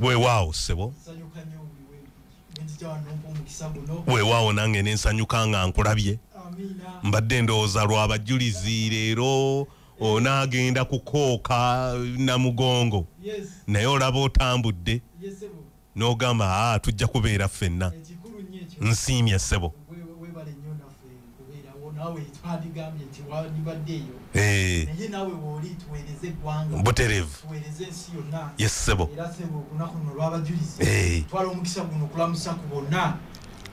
Weewaawo ssebo. Weewaawo nange nensanyuka nga nkulabye. Mbadde ndowooza lw'abajulizi leero onaagenda kukooka Namugongo, naye olaba otambudde n'ogamba tujja kubeera ffenna. Nsiimye ssebo. Butereevu. Yes ssebo. Twala omukisa guno okulamusa ku bonna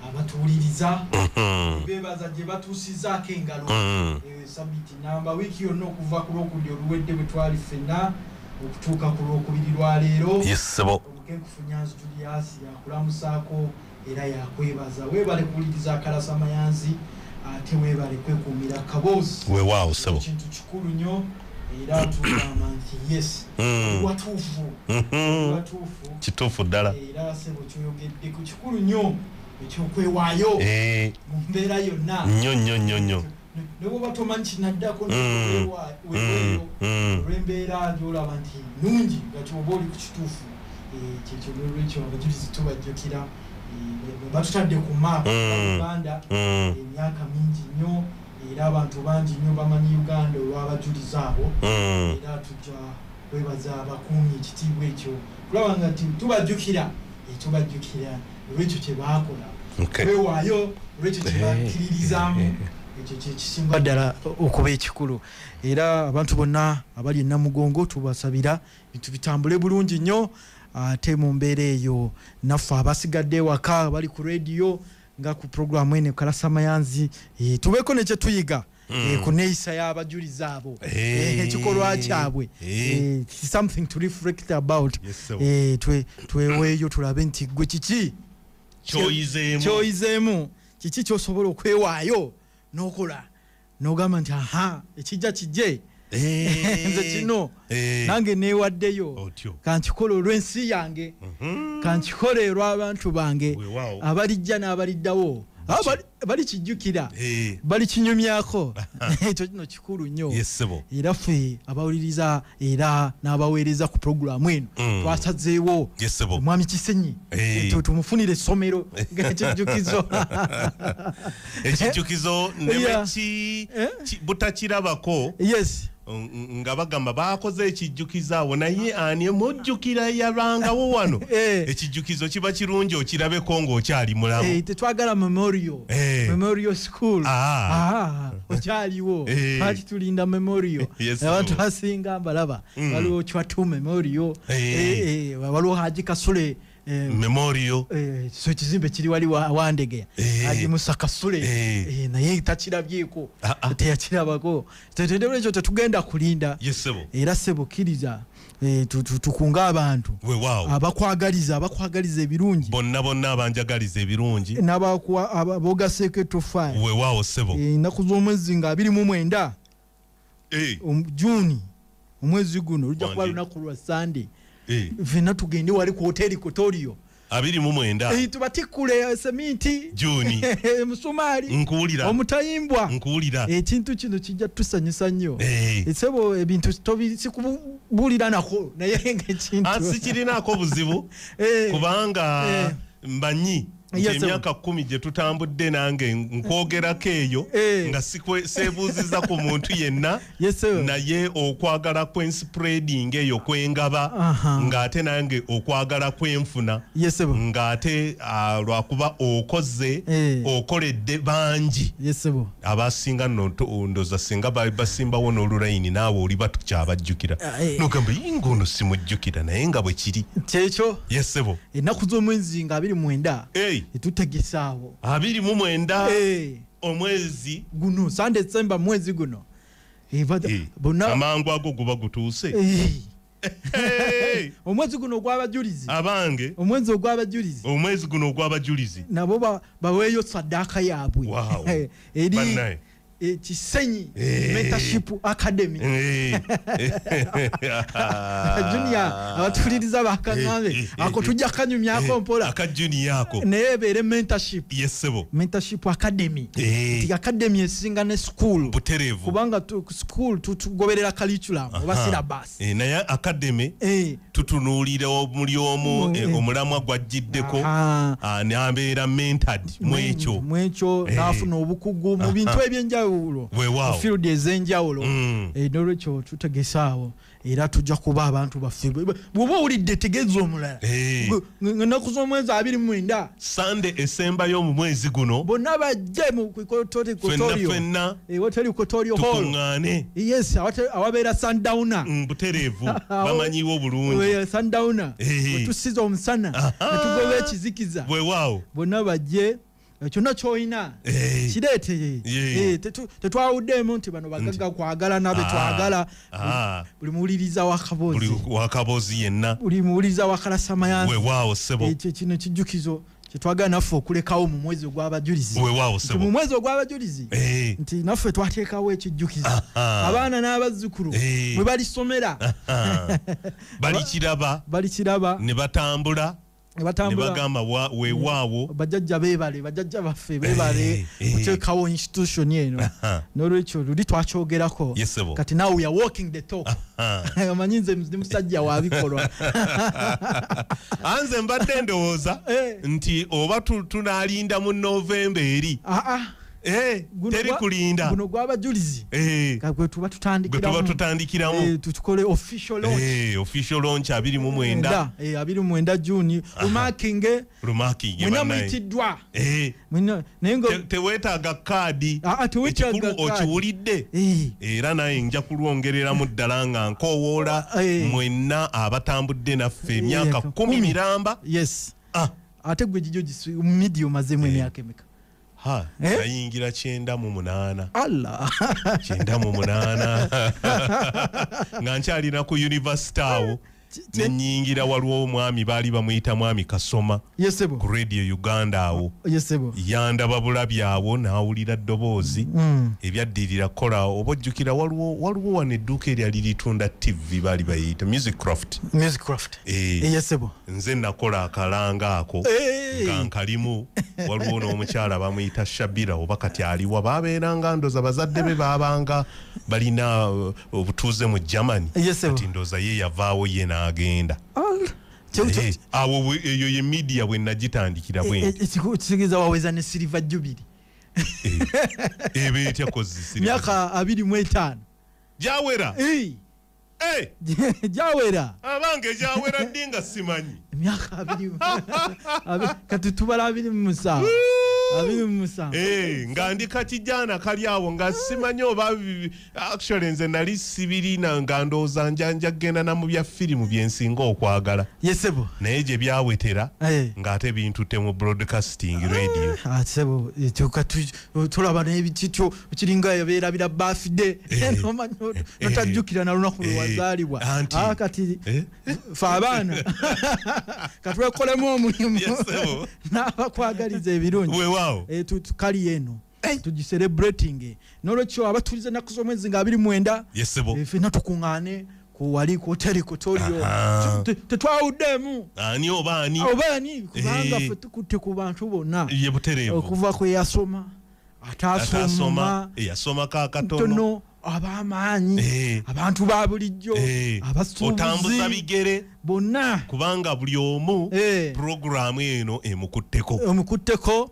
abatuwuliriza, bebaza gye batuusizaako engalo sabiti namba wiiki yonna okuva ku lwokudya oluwedde bwe twali ffenna okutuuka ku lwokubiri lwa leero. Yes ssebo. Omukenkufu Nyanzi Julius yakulamusaako era yakwebaza. Weebale kuwuliriza Akalasa Mayanzi, ate weebale kwekuumira kaboozi. Weewaawo ssebo. Kintu kikulu nnyo era tugamba nti yes, watuufu, watuufu, kituufu ddala. Era ssebo kyoyogeddeko kikulu nnyo ekyokwewaayo mu mbeera yonna. Nnyo nnyo nnyo nnyo. Ne bw'oba tomanyi kinaddako neweeyo olw'embeera gy'olaba nti nnungi nga kyoba oli ku kituufu. Kyekyo n'olwekyo abajulizi tubajjukira, batutadde ku maapu Uganda emyaka mingi nnyo, era abantu bangi nnyo bamanyi Uganda olw'abajulizi abo. Era tujja kwebaza abakuumi ekitiibwa ekyo kulaba nga tubajjukira, tubajjukira olw'ekyo kye baakola, kwewaayo olw'ekyo kye bakkiririzaamu. Ekyo kyekisinga ddala okuba ekikulu. Era abantu bonna abali e Namugongo tubasabira bintu bitambule bulungi nnyo. Ate mu mbeera eyo naffe abasigadde ewaka bali ku rediyo nga ku puroguramu eno Kalasa Mayanzi, tubeeko ne kye tuyiga ku neeyisa y'abajulizi abo, ekikolwa kyabwe, something to reflect about. Tweweeyo tulabe nti gwe kiki kyoyizeemu, kiki kyosobola okwewaayo n'okola n'ogamba nti aha ekijja kijje, nze kino nange neewaddeyo, kankikole olw'ensi yange, kankikole olw'abantu bange abalijja n'abaliddawo, balikijjukira, balikinyumyako. Ekyo kino kikulu nnyo. Era ffe abawuliriza era n'abaweereza ku puroguramu eno twasazeewo omwami Kisenyi tumufunire essomero ng'ekijjukizo. Ekijjukizo ne butakirabako nga bagamba bakoze ekijjukizo awo, naye ani mujjukira yabangawo wano. Ekijjukizo kiba kirungi okirabeko ng'okyali mulamu. Tetwagala memorial, memorial school okyaliwo, lwaki tulinda memorial? Abantu abasinga mbalaba waliwo Chwatu memorial, waliwo Haji Kasule memorial, so ekizimbe kiri wali Wandegeya, Haji Musa Kasule, naye takirabyeko, teyakirabako. Ekyo tetugenda kulinda. Era ssebo kkiriza tukunga abantu abakwagaliza, abakwagaliza ebirungi bonna bonna abanjagaliza ebirungi n'abogaseeko ettoffaali. Weewaawo ssebo. Ennaku z'omwezi nga 29 Juni omwezi guno lujja kuba lunaku lwa Sande. Ffenna tugende wali ku hoteri Kotorio 29 tubatikkule seminti Juni emusumaali nkuwulira omutayimbwa nkuwulira. Ekintu kino kijja tusanyusa nnyo. Ssebo ebintu sikubuulira nako naye ng'ekintu sikirinaako buzibu kubanga mbanyi emyaka 10 gye tutambudde nange nkwogerako eyo nga seebuuziza ku muntu yenna, naye okwagala kwenspreading eyo kwengaba ng'ate nange okwagala kwenfuna ng'ate lwakuba okoze okoledde bangi abasinga ndoza singa basimbawo n'olulayini naawe oli batukyabajjukira n'ogamba ngono simujjukira, naye nga bwe kiri kyekyo. Yes ssebo. Ennaku z'omwezi nga 29 tutegesaawo 29 omwezi guno Sande December mwezi guno amangu ago guba gutuuse. Omwezi guno ogw'abajulizi abange, omwezi ogw'abajulizi, omwezi guno ogw'abajulizi nabo baweeyo saddaaka yaabwe eri Kisenyi Mentorship Academy. Junior abatuliriza bakaŋŋambe ako tujja kanyumyako mpola aka junior ako naye ebeere mentorship. Yes sebo. Mentorship Academy. Nti academy esinga ne school butereevu, kubanga school tugoberera curriculum oba syllabus. Naye academy tutunuulira omuli omu omulamwa gwajjiddeko n'abeera mentored mwekyo mwekyo n'afuna obukugu mu bintu ebyenjawulo, field ez'enjawulo. N'olwekyo tutegesaawo era tujja kuba abantu baffe. Bw'oba owulidde tegeeza omulala. Ennaku z'omwezi 29 Sunday esembayo mu mwezi guno bonna bajje mu ffenna Kotorio Hall tukuŋŋaane. Yes, awabeera sundowner butereevu bamanyiwo bulungi sundowner wetusiza omusana netugoba ekizikiza. Weewaawo bonna bajje, kyonna ky'olina kireete. Tetwawuddemu nti bano bagagga kwagala nabe twagala. Buli muwuliriza w'akaboozi, w'akaboozi yenna, buli muwuliriza w'akalasamayanzi. Weewaawo ssebo. Ekyo kino kijjukizo kyetwagala naffe okulekawo mu mwezi ogw'abajulizi. Weewaawo ssebo. Mu mwezi ogw'abajulizi nti naffe twateekawo ekijjukizo abaana n'abazzukulu mwe balisomera balikiraba ne batambula nebagamba weewaawo bajjajja beebale, bajjajja baffe beebale kuteekawo institution eno. N'olwekyo luli twakyogerako, kati now we are walking the talk. Omanyi nze ndi musajja wa bikolwa. Anze mbadde ndowooza nti oba tunaalinda mu November eri. Teri kulinda. Guno gw'abajulizi gwe tuba tutandikiramu, tukole official launch. Official launch 29 29 June. Lumakinge mwena muyitiddwa. Teweetaaga kaadi, ekikulu okiwulidde. Era naye nja kulwongereramu ddala nga nkoowoola mwenna abatambudde naffe emyaka 10 miramba. Yes. Ate gwe gijo media omazeemu emyaka emeka? Nayingira 98. Allah. 98 nga nkyalina ku university awo nenyingira, waliwo omwami baali bamuyita Mwami Kasoma ku Radio Uganda awo. Yandaba bulabi awo n'awulira ddoboozi ebyaddirira kukola. Oba ojjukira waliwo wano edduuka eryali litunda TV baali bayiyita Music Craft. Music Craft. Nze nakola akalanga ako nga nkalimu. Waliwo n'omukyala bamuyita Shabira oba kati aliwa, babeeranga ndoza bazadde be baabanga balina obutuuze mu Germany, kati ndoza ye yavaawo ye n'agenda. Awo eyo ye media bwe nagitandikira bwe nti. Kitegeeza waweza ne Silver Jubilee. Eba etya kozi Silver? Myaka 25 gyawera. Gyawera. Abange gyawera ddi nga simanyi? Emyaka 20 kati tubala 27. 27. Nga ndi kakijana kali awo nga simanyi oba actually nze nali sibirina nga ndowooza njanja kugenda na mu bya firimu bye nsinga okwagala. Yesebo. Naye gye byawetera ng'ate bintutte mu broadcasting radio. Sebo tulaba n'ebitityo kiringa yabeerabira birthday notajjukira na lunaku lwe wazaalibwa. Kati fe abaana katwekolemu omulimu n'abakwagaliza ebirungi. Tukali eno tugicelebrating. N'olwekyo abatuliza ennaku z'omwezi nga 29 ffenna tukuŋŋaane wali ku Hoteli Kotorio. Tetwawuddemu ani oba ani kubanga ffe tukutte ku bantu bonna okuva ku eyasoma ataasoma eyasomako akatono ab'amaanyi, abantu ba bulijjo, abasuubuzi, otambuza bigere bonna, kubanga buli omu puroguramu eno emukutteko.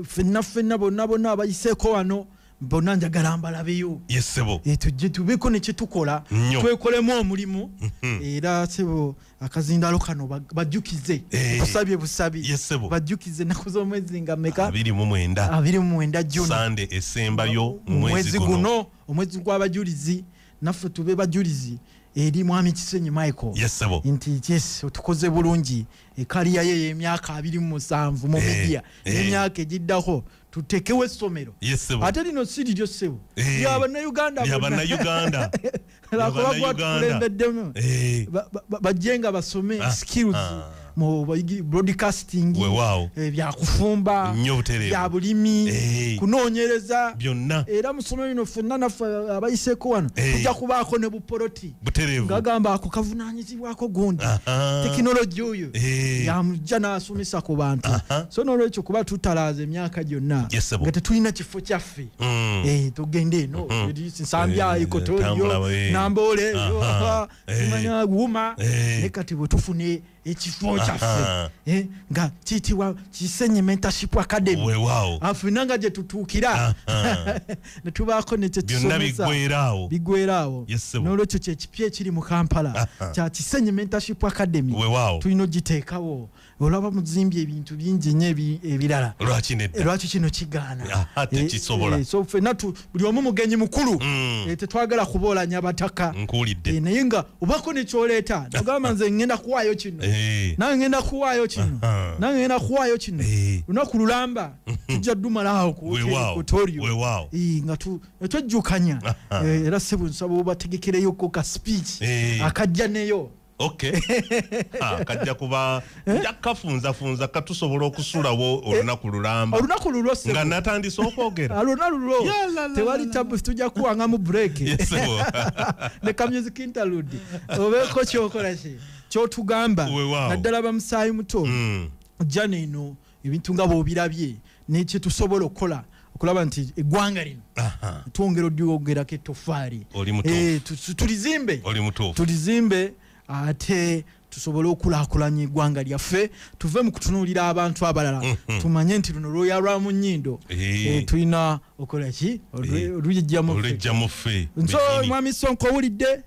Ffenna bonna bonna abayiseeko wano bonna njagala mbalabeyo. Yesebo. Tujje tubeeko ne kye tukola, twekolemu omulimu. Era sebo akazindalo kano bajjukize, tusabye busabi bajjukize ennaku z'omwezi nga mmeka? 29 29 June, Sunday esembayo mu mwezi guno, omwezi gw'abajulizi. Naffe tube bajulizi eri Mwami Kisenyi Michael. Yesebo. Nti yes otukoze bulungi ekaliya ye y'emyaka 27 mu media n'emyaka egiddako tutekewo essomero. Ate lino si liryo ssebo, lya Bannayuganda. Lya Bannayuganda. Lwakuba gwatukulembeddemu bajje nga basome skills Mu broadcasting, byakufumba, bya bulimi, kunoonyereza byonna. Era mu ssomero lino ffenna naffe abayiseeko wano tujja kubaako ne bupoloti ngagamba ako kavunaanyizibwako gundi tekinologi oyo yamujja n'asomesa ku bantu. So n'olwekyo kuba tutalaaza emyaka gyonna nga tetulina kifo kyaffe, tugende eno Nsambya, Ekotorio, Namboole, simanya Wuma, ne kati bwe tufune ekifo kyaffe nga kiyitibwa Kisenyi Mentorship Academy, afuna nga gye tutuukira ne tubaako ne kyetusomesa biggweeraawo. N'olwekyo kyekipya ekiri mu Kampala kya Kisenyi Mentorship Academy tulina ogiteekawo. Olaba muzimbye ebintu bingi nnyo ebirala, lwaki kino kigaana? So ffenna buli omu mugenyi mukulu, tetwagala kuboolanya bataka, naye nga obako nekyoleeta nogamba nze ngenda kuwaayo kino, nange ngenda kuwaayo kino, nange ngenda kuwaayo kino. Lunaku lulamba tujja ddumalawo ku Otorio nga twejjukanya. Era ssebo nsaba obategekereyoko ka speech akajja neyo. Okay. Kajja kuba yakafunza katusobola okusulawo olunaku lulamba. Olunaku lulwo nga natandise okwogera. Olunaku lulwo. Tewali tabu tujja kuwanga mu break. Yes. Ne ka music interlude. Obeeko kyokola ki? Kyotugamba. Naddala bamusaayi muto. Jana eno ebintu nga bw'obirabye n'ekye tusobola okukola okulaba nti eggwanga lino twongera odyongerako ettoffaali. Tulizimbe. Tulizimbe ate tusobole okulaakulanya eggwanga lyaffe, tuve mu kutunuulira abantu abalala, tumanye nti luno lwoya lwa mu nnyindo, tulina okola ki? Olujja mu ffe. Nso Mwami Sonko owulidde,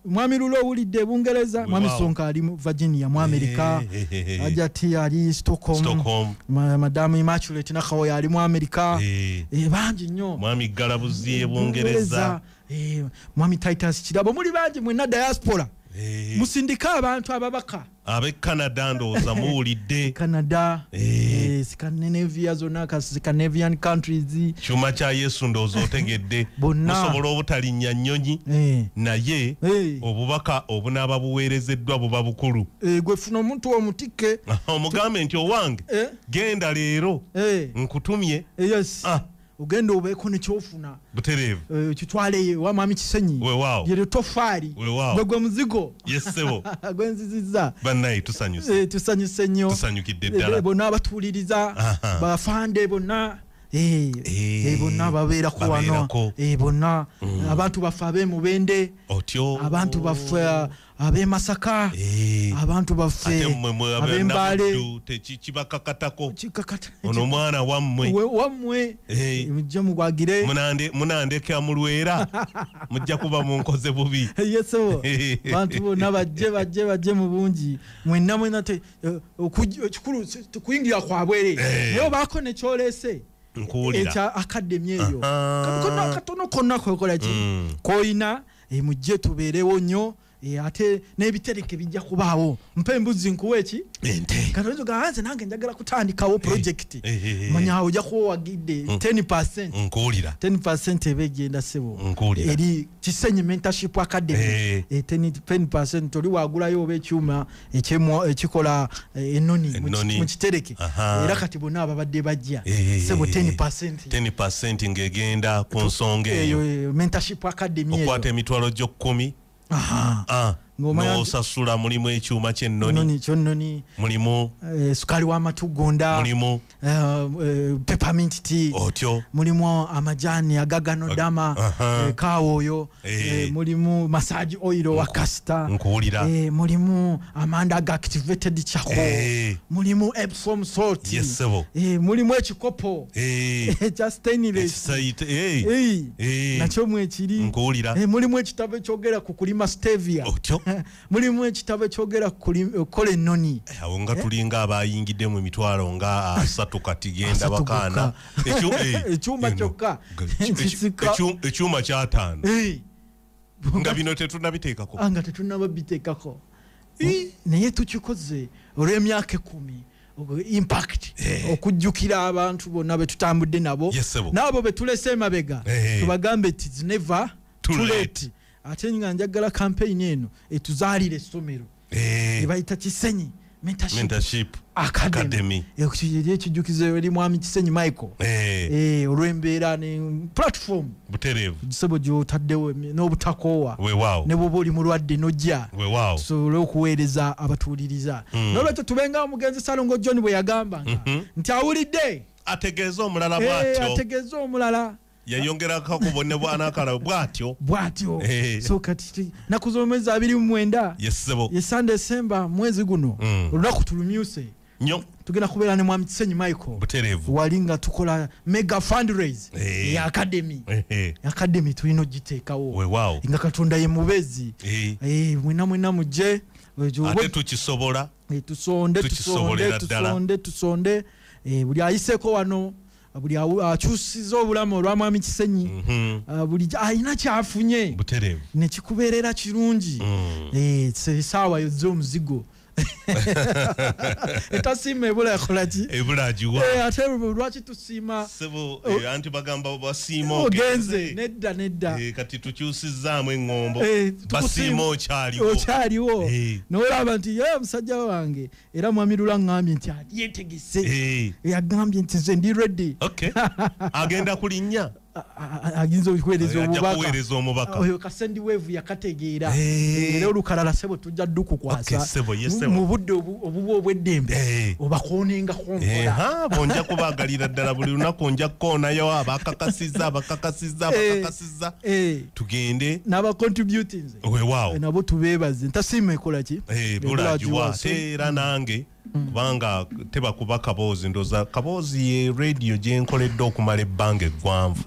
Mwami Lulo owulidde Bungereza, Mwami Sonko ali mu Virginia mu Amerika, Ajati ali Stockholm, Madamu Immaculate Nakawoya ali mu Amerika, bangi nnyo. Mwami Galabuzi e Bungereza, Mwami Titus Kirabo, muli bangi mwenna diaspora. Musindika abantu ababaka abe Canada ndowooza muwulidde. Canada, Scandinavia zonna, Scandinavian countries. Kyuma kya Yesu ndowooza otegedde. Musobola obutalinnya nnyonyi, naye obubaka obunaaba buweerezeddwa buba bukulu. Gwe funa omuntu omutikke omugambe nti owange genda leero nkutumye. Yes. Ogenda obeeko nekyofuna butereevu, kitwale wa Mwami Kisenyi lyeryo toffaali gwe muzigo gwenzizizza. Bannaye tusanyuse, tusanyuse nnyo, tusanyukidde ddala. Bonna abatuwuliriza, bafande bonna, bonna babeerako wano, bonna abantu baffe ab'e Mubende, abantu baffe ab'e Masaka, abantu baffe ab'e Mbale, kibakakatako ono mwana wammwe wammwe, mujje mugwagire, munandeka mulwera, mujja kuba munkoze bubi. Yeso bantu bonna bajje bajje bajje mu bungi mwenna mwenna, ekikulu kuyingira kwa bwereere, naye obaako nekyolese ekya academy eyo katono konna kokola ki koyina, mujje tubeerewo nnyo. Ate n'ebitereke bijja kubaawo. Mpa embuzi nkuwe eki ente. Kati ganze nange njagala kutandikawo project, manya ojja kuwa wagidde 10%. Nkuwulira 10% eba egenda ssebo eri Kisenyi Mentorship Academy. 10% oli wagulayo oba ekyuma ekikola ennoni mu kitereke. Era kati bonna ababadde bajja ssebo 10%. 10% ng'egenda ku nsonga eyo Mentorship Academy eyo. Okwata emitwalo gyo 10 n'osasula mulimu ekyuma ky'ennoni, mulimu sukali w'amatugonda, mulimu peppermint tea, otyo mulimu amajani agaganodama, kaawo oyo, mulimu massage oil wa castor, nkuwulira, mulimu amanda aga activated charcoal, mulimu Epsom salt, mulimu ekikopo ekya stainless nakyo mwekiri, nkuwulira, mulimu ekitabo ekyogera ku kulima stevia, mulimu ekitabo ekyogera kukola ennoni. Awo nga tulinga abayingidde mu mitwalo nga 3 kati genda bakaana. Ekyuma kyokka ekyuma kya 5 nga bino tetunnabiteekako, nga tetunnababiteekako, naye tukikoze olw'emyaka 10 impact okujjukira abantu bonna be tutambudde nabo n'abo be tulese emabega, tubagambe it is never too late. Ate nga njagala campaign eno etuzaalire essomero. Ebayita Kisenyi Mentorship Academy. Ekijjukizo eri mwami Kisenyi Michael. Olw'embeera ne platform butereevu gisebo gy'otaddewo n'obutakoowa, ne bw'oba oli mulwadde n'ojja tusobole okuweereza abatuwuliriza. N'olwekyo tubenga omugenzi Ssalongo John bwe yagambanga nti awulidde ategeeze omulala bw'atyo, ategeeze omulala, yayongerako ku bonna bw'anaakala bw'atyo bw'atyo. So kati nnaku z'omwezi 29, yes ssebo, ye Sunday December mwezi guno, olunaku tulumyuse nnyo, tugenda kubeera ne mwami Kisenyi Michael butereevu wali nga tukola mega fundraise ya academy. Academy tulina ogiteekawo nga Katonda ye mubeezi. Mwena mwena mujje ate tukisobola, tusonde tusonde tusonde tusonde. Buli ayiseeko wano, buli akyusiza obulamu olwa mwami Kisenyi, buli alina kyafunye nekikubeerera kirungi. Essaawa yozza omuzigo etasiima ebula ekola ki? Ebula agiwa. Ate lwaki tusiima? Ssebo, anti bagamba basiima ogenze. Nedda nedda. Kati tukyusizzaamu eŋŋombo, basiima okyaliwo. Okyaliwo. N'olaba nti ye musajja wange, era mwami Lula ŋŋambye nti yeetegese. Yagambye nti nze ndi ready. Agenda kulinnya. Ayinza okuweereza omubaka. Oyo Kasendi Wave yakategeera. Era olukalala ssebo tujja ddukukwasa mu budde obubwo obw'eddembe obakoonengako mpola. Bo nja kubaagalira ddala buli lunaku, nja kukoonayo abakakasizza abakakasizza abakakasizza, tugende n'abacontributinze nabo tubeebaze. Ntasiima ekola ki? Bulagiwa. Ate era nange kubanga tebakuba kaboozi, ndowooza kaboozi ye radio gye nkoledde okumala ebbanga eggwanvu.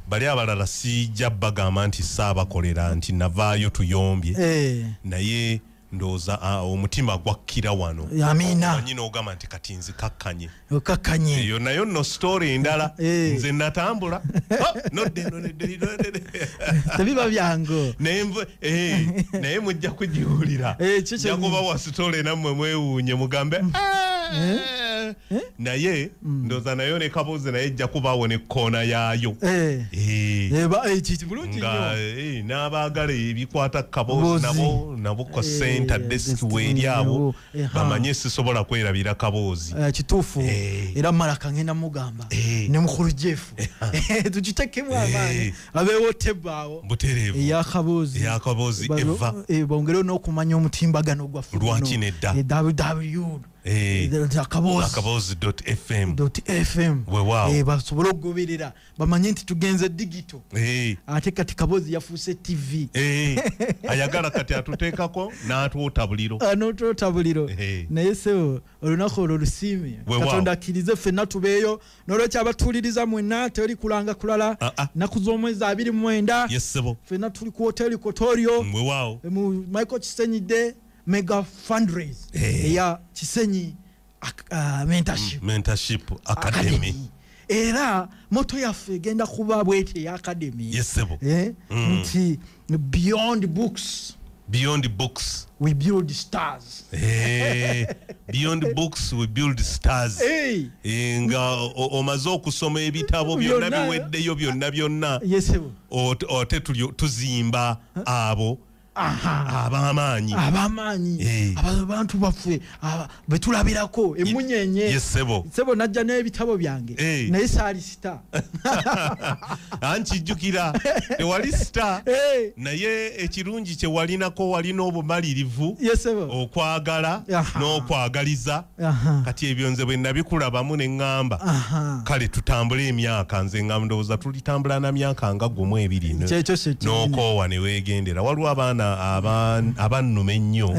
Bali abalala sijja bagamba nti saabakolera nti navaayo tuyombye, naye ndowooza omutima gwakkira wano. Amiina. Nyina ogamba nti kati nzikakkanye. Okakkanye. Eyo nayo nno story endala. Nze natambula tebiba byangu, naye mujja kugiwulira. Nja kubawa story nammwe mwewuunye mugambe naye ndowooza nayo ne kaboozi naye ejja kubaawo ne kkoona yaayo. Nga n'abaagala ebikwata kaboozi nabo ko center desk weeri abo bamanye sisobola kwerabira kaboozi. Kituufu. Era Malaka ngenda mugamba ne mukulu Jeff tukitekemu amaanyi abeewo tebaawo eyakaboozi eva bongere n'okumanya omutimbagano gwaffe lwaki nedda www akabozi.fm .fm basobole okugoberera bamanye nti tugenze digital. Ate kati Kabozi yafuuse TV. Ayagala kati atuteekako n'atwota buliro. N'atwota buliro. Naye sebo olunaku olwo lusiime, Katonda akkirize ffenna tubeeyo. N'olwekyo abatuwuliriza mwenna teri kulanga kulala, nnaku z'omwezi 29 ffenna tuli ku hoteli Kotorio mu Michael Kisenyi Day mega fundraise eya Kisenyi Mentorship Academy. Era moto yaffe egenda kuba bwete ya academy. Nti beyond books. Beyond books we build stars. Beyond books we build stars. Nga omaze okusoma ebitabo byonna biweddeyo byonna byonna, ate tuzimba abo ab'amaanyi ab'amaanyi abantu baffe betulabirako emunyenye. Sebo najja n'ebitabo byange naye saali sita. Ankijjukira tewali sita, naye ekirungi kye walinako walina obumalirivu, okwagala n'okwagaliza. Kati ebyo nze bwe nabikulabamu ne ŋŋamba kale tutambule emyaka, nze nga ndowooza tulitambula na myaka nga 1 2 n'okoowa ne weegendera. Waliwo abaana abannuma ennyo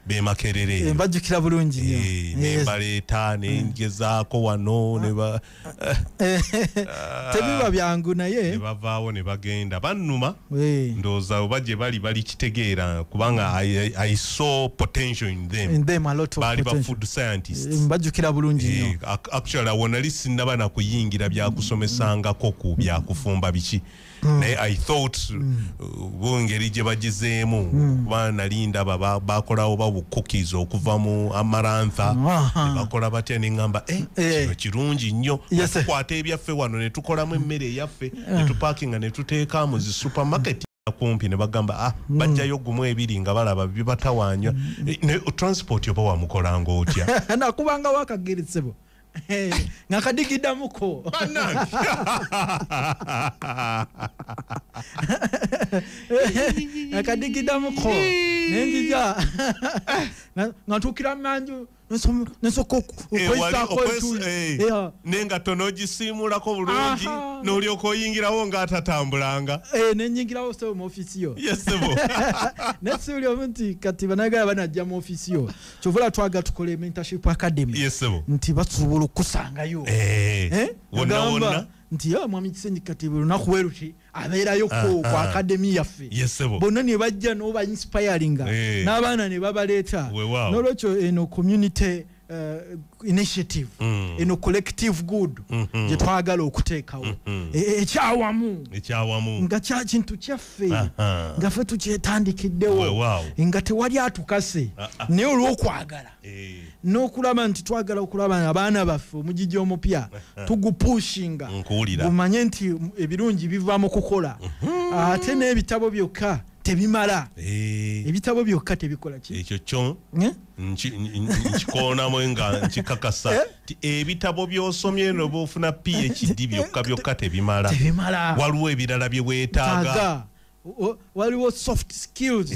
be Makerere, mbajjukira bulungi nnyo, ne mbaleeta ne ngezaako wano ne tebiba byangu, naye ne bavaawo ne bagenda bannuma. Ndowooza oba gye bali balikitegeera kubanga I saw potential in them. A lot of bali ba food scientists. Mbajjukira bulungi nnyo. Actually awo nali sinnaba na kuyingira byakusomesangako ku byakufumba biki, naye I thought bwengeri gye bagizeemu kuba nali ndaba bakolawo babukukiza okuva mu amarantha bakola batya, ne ŋŋamba kino kirungi nnyo, tukwata ebyaffe wano ne tukolamu emmere eyaffe ne tupakinga ne tuteeka mu zi supermarket. Kumpi ne bagamba bajjayo gumu ebiri nga balaba bibatawaanya. Ne transport oba wamukolanga otya? Nakubanga wakageretsebo nga kadigiddamuko bannange akadigiddamuko nenzija nga ntuukira manju nesooka okwesaako nengatto n'ogisiimulako bulungi n'olyoka oyingirawo ng'atatambulanga nenyingirawo sebo mu ofiisi yo. Yes sebo. Nesiuli omu nti kati bannayuganda banajja mu ofiisi yo kyova twagala tukole mentorship academy. Yes sebo. Nti basobola okusangayo wonna wonna nti mwami Kisenyi kati buli lunaku bwe luti abeerayo ku academy yaffe. Yes sebo. Bonna ne bajja n'oba inspiringa n'abaana ne babaleeta. N'olwekyo eno community initiative eno collective good gye twagala okuteekawo ekyawamu nga kya kintu kyaffe nga ffe tukyetandikiddewo nga tewali atukase naye olw'okwagala n'okulaba nti twagala okulaba abaana baffe omugigi omupya tugupushinga gumanye nti ebirungi biva mu kukola ate n'ebitabo byokka tebimala. Ebitabo byokka tebikola ki? Ekyo kyo nkikoonamu nga nkikakasa ebitabo by'osomye noba ofuna PhD byokka byokka tebimala. Waliwo ebirala bye weetaaga. Waliwo soft skills.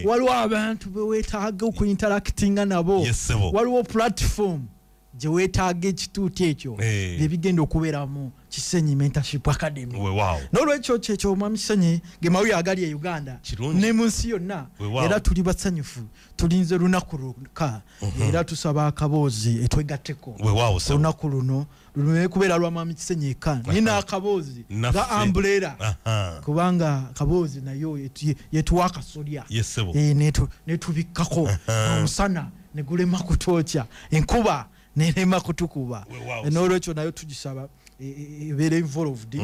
Waliwo abantu be weetaaga okuinteractinga nabo. Waliwo platform gye weetaaga ekituuti ekyo bye bigenda okubeeramu Kisenyi Mentorship Academy. N'olwekyo kyekyo mwami Kisenyi ge mawulire agali e Uganda ne mu nsi yonna era tuli basanyufu tulinze lunaku luka era tusaba akaboozi etwegatteko olunaku luno luleme kubeera lwa mwami Kisenyi eka nina akaboozi ga umbrella kubanga akaboozi nayo yetuwa akasolya netubikkako omusana ne gulema kutwokya enkuba nerema kutukuba. N'olwekyo nayo tugisaba ebeere involved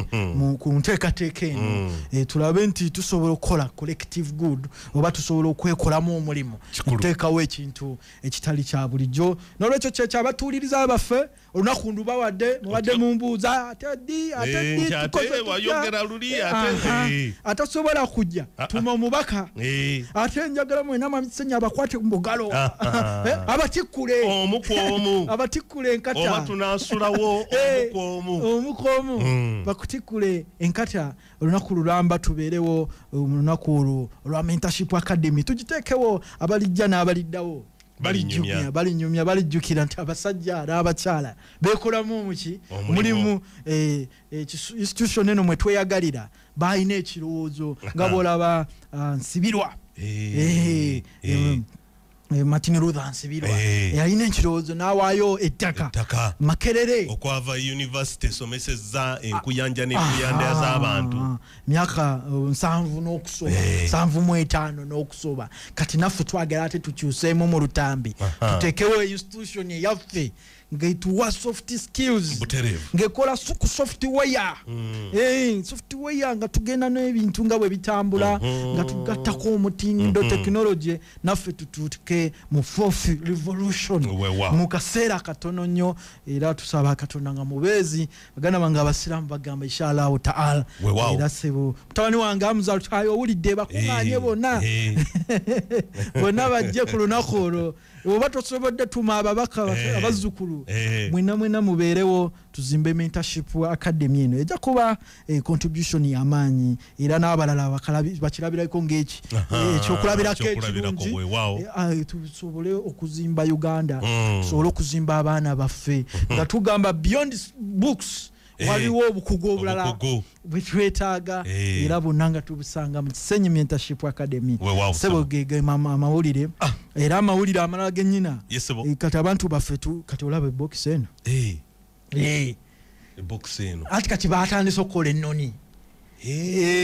ku nteekateeka eno tulabe nti tusobola okukola collective good oba tusobola okwekolamu omulimu okuteekawo ekintu ekitali kya bulijjo. N'olwekyo kyekyabatuuliriza baffe olunaku ndubawadde mubadde mumbuuza ate ddi ate ddi wayogera luli ate atasobola kujja tuma omubaka ate njagala mwena mwami Kisenyi abakwate mu bugalo abatikkule omu ku omu abatikkule enkata oba tunaasulawo omu ku omu omukomu bakutikule enkata olunaku lulamba tubeerewo olunaku olwo olwa Mentorship Academy tugiteekewo abalijja n'abaliddawo balinyumya balijjukira nti abasajja n'abakyala beekolamu omuki mulimu institution eno mwe tweyagalira balina ekirowoozo nga bw'olaba Nsibirwa Martin Luther Nsibirwa yalina ekirowoozo n'awaayo ettaka Makerere okwava university esomesezza enkuyanja n'enkuyanja z'abantu myaka 7 n'okusoba 75 n'okusoba. Kati naffe twagala ate tukyuseemu mu lutambi tuteekewo institution eyaffe ng'etuwa soft skills ng'ekola ku software software nga tugenda n'ebintu nga bwe bitambula nga tugattako omutindo technology naffe tutuuke mu fourth revolution mu kaseera katono nnyo. Era tusaba Katonda nga mubeezi baganda bange abasiraamu bagamba inshallah taala. Era sebo mutabani wange Hamza Lutayo owulidde bakuŋŋaanye bonna bonna bajje ku lunaku olwo oba tosobodde tuma ababaka abazzukulu mwena mwena mubeerewo tuzimbe Mentorship Academy eno ejja kuba contribution y'amaanyi era n'abalala bakirabirako ng'eki ekyokulabirako ekirungi tusobole okuzimba Uganda tusobole okuzimba abaana baffe nga tugamba beyond books waliwo obukugu obulala bwe twetaaga era bonna nga tubusanga mu Kisenyi Mentorship Academy. Sebo ge amawulire era amawulire amalala gennyina kati abantu baffe kati olaba ebokisi eno ebokisi eno ati kati batandise okukola ennoni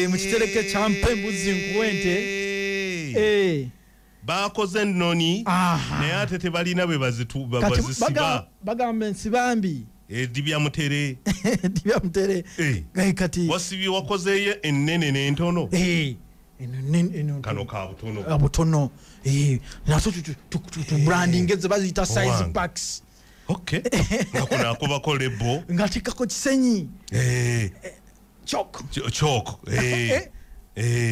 mu kitereke kya Mpembuzi Nkuwente bakoze ennoni naye ate tebalina bwe bazisiba bagamba ensibambi edibya mutere edibya mutere kati wasibye wakozeyo ennene n'entono eno kano ka butono butono naso tu branding ze baziyita size packs. Okay ngakuna akubako lebo ngatikako Kisenyi chok chok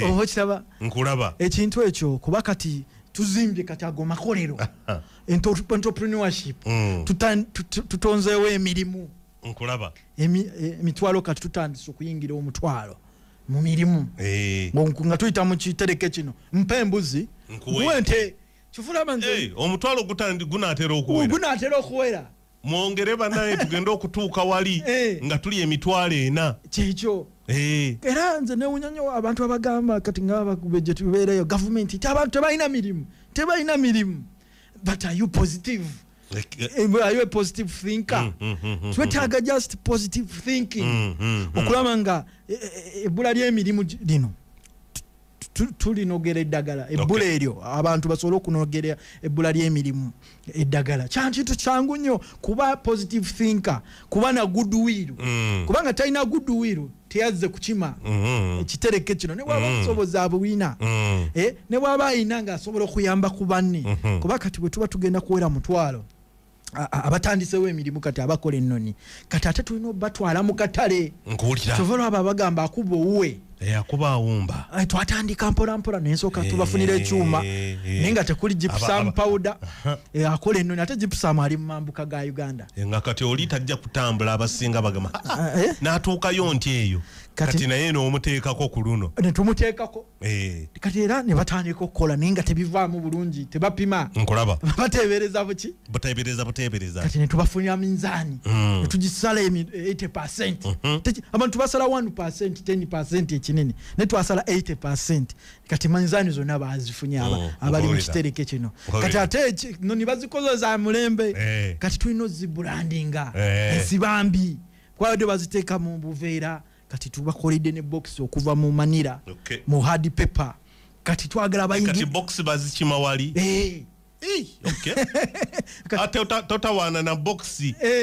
Oba okiraba? Nkulaba. Ekintu ekyo, kuba kati tuzimbye kati ago makolero, entrepreneurship, tutonzeewo emirimu. Nkulaba. Emitwalo kati tutandise okuyingira 1,000 mu mirimu. Nga tuyita mu kitereke kino, mpa embuzi, Nkuwe. Nte kifulaba nze. 1,000 gunaatera okuwera. Gunaatera okuwera. Mwongere bannaye, tugende okutuuka wali nga tuli 4,000. Kyekyo. Era nze newunya nnyo abantu abagamba kati nga bakubejje tubeereyo gavumenti ti abantu tebalina mirimu, tebalina mirimu. But are you positive? Are you a positive thinker? Twetaaga just positive thinking. Okulaba nga ebbula ly'emirimu lino tulinogera eddagala, ebbula eryo abantu basobole okunogera ebbula ly'emirimu eddagala. Kyankintu kyangu nnyo kuba positive thinker, kuba na goodwill. Kubanga talina goodwill teyazze kukima ekitereke kino, ne bw'aba obusobozi abulina, ne bw'aba ayina ng'asobola okuyamba ku banne. Kuba kati bwe tuba tugenda kuwera 1,000 abatandisewo emirimu kati abakola ennoni, kati ate tulina obatwala mu katale. Nkuwulira. Kyova olaba abagamba akuba owuwe. Akuba awumba. Twatandika mpola mpola nensooka tubafunira ekyuma, naye nga tekuli gypsum powder. Akola ennoni, ate gypsum ali mu mambuka ga Uganda. Nga kati oli tajja kutambula, abasinga bagamba, n'atuukayo nti eyo. Kati naye n'omuteekako ku luno. Ne tumuteekako. Kati era ne batandika okukola naye nga tebivaamu bulungi, tebapima. Nkulaba. Bateebereza buki? Buteebereza, buteebereza. Kati ne tubafunira minzaani. Ne tugisala 80%. Abantu basala 1%, 10% ekinene. Ne twasala 80%. Kati minzaani zonna bazifunye abali mu kitereke kino. Kati ate noni bazikoze za mulembe. Kati tulina ozibrandinga. Ensibambi. Kwabadde baziteeka mu buveera. Kati tubakoledde ne box okuva mu Manila, mu hard paper. Kati twagala bayingi. Kati box bazikima wali. Ate totawaana na box.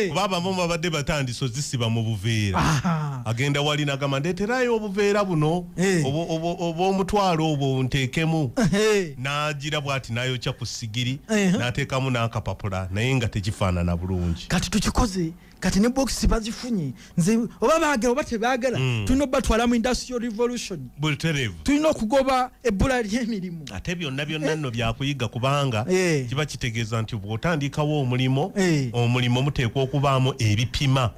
Kuba abamu babadde batandise ozisiba mu buveera. Agenda wali n'agamba ndeeterayo obuveera buno, obw'omutwalo obwo nteekemu. N'agira bw'ati n'ayokya ku ssigiri, n'ateekamu n'akapapula, naye nga tekifaanana bulungi. Kati tukikoze, kati ne box bazifunye. Nze oba baagala oba tebaagala, tulina obatwala mu industrial revolution. Butereevu. Tulina okugoba ebbula ly'emirimu. Ate byonna byonna nno byakuyiga kubanga kiba kitegeeza nti bw'otandikawo omulimu, omulimu muteekwa okubaamu ebipima.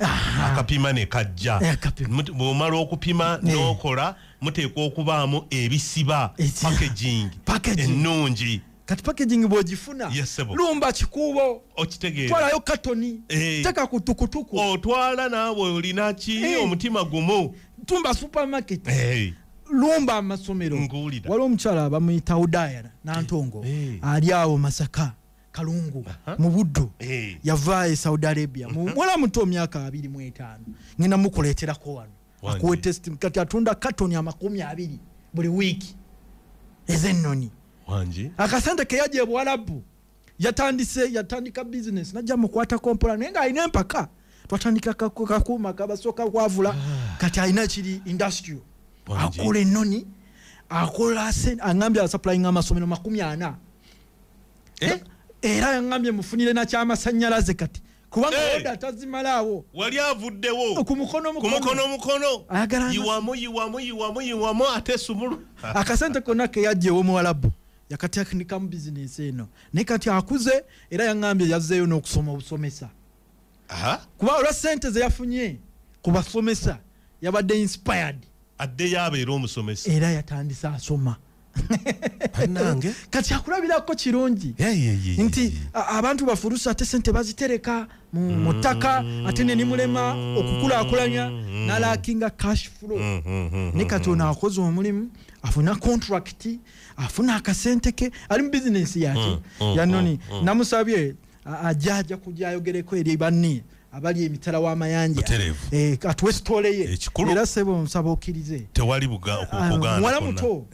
Akapima ne kajja. Bw'omala okupima n'okola, muteekwa okubaamu ebisiba, packaging ennungi. Kati packaging bw'ogifuna, lumba kikubo, twalayo katoni, teka ku tukutuku. Otwala naawe olina ki omutima gumu. Tumba supermarket. Lumba amasomero. Waliwo omukyala bamuyita Udayana Nantongo, ali awo Masaka, Kalungu, mu Buddu. Yava e Saudi Arabia. Muwala muto myaka 25. Ngenda mukuleeterako wano. Akuwe test. Kati atunda katoni 20 buli wiiki ez'ennoni. Akasente ke yajja e Buwalabu, yatandika business, najja mukwatako mpola, naye ng'alina empaka. Twatandika kakuuma kabasooka kwavula, kati alina kiri industrial. Akola ennoni, akola angambye asupplyinga amasomero 40. Era yangambye mufunire nakyamasannyalaze kati. Kubanga oda tazimalaawo. Wali avuddewo. Ku mukono mukono. Ku mukono mukono. Yiwamu, yiwamu, yiwamu, yiwamu, ate sumulu. Akasente konna ke yajja ew'Omuwalabu, yakatandika mu bizinensi eno. Naye kati akuze, era yangambye yazzeeyo n'okusoma obusomesa. Kuba olwa ssente ze yafunye ku basomesa, yabadde inspired. Addeyo abeere omusomesa. Era yatandise asoma. Bannange. Kati akulabirako kirungi. Nti abantu bafurusa ate ssente bazitereka mu ttaka, ate ne nimulema okukulaakulanya, n'alaakinga cash flow. Ne kati ono akoze omulimu, afuna contract, afuna akasente ke, ali mu bizinensi yake. Yanoni, namusabye ajja kujja ayogereko eri banne abali emitala w'amayanja. Atuwe sitole ye. Era ssebo nsaba okkirize. Tewali okugaana. Muwala muto.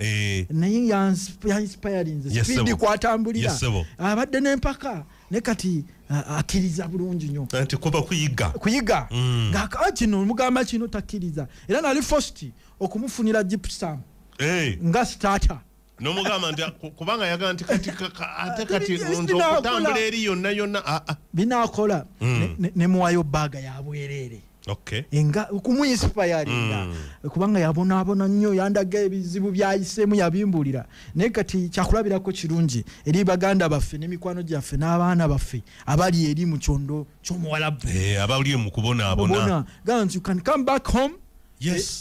Naye ya-inspirinze. Speed kwatambulira. Abadde n'empaka. Ne kati akkiriza bulungi nnyo. Anti kuba kuyiga. Kuyiga. Nga kino mugamba kino takkiriza. Era nali first okumufunira gypsum. Nga starter. Nomugamba nti kubanga yagamba nti kati ate kati nze okutambula eri yonna yonna. Binaakola ne muwayo baaga ya bwereere. Nga okumuinspiringa kubanga yabonaabona nnyo, yandaga ebizibu byayiseemu, yabimbulira. Naye kati kyakulabirako kirungi eri baganda baffe n'emikwano gyaffe n'abaana baffe abali eri mu kyondo ky'omuwalabu, abali mu kubonaabona. Gamba nti you can come back home.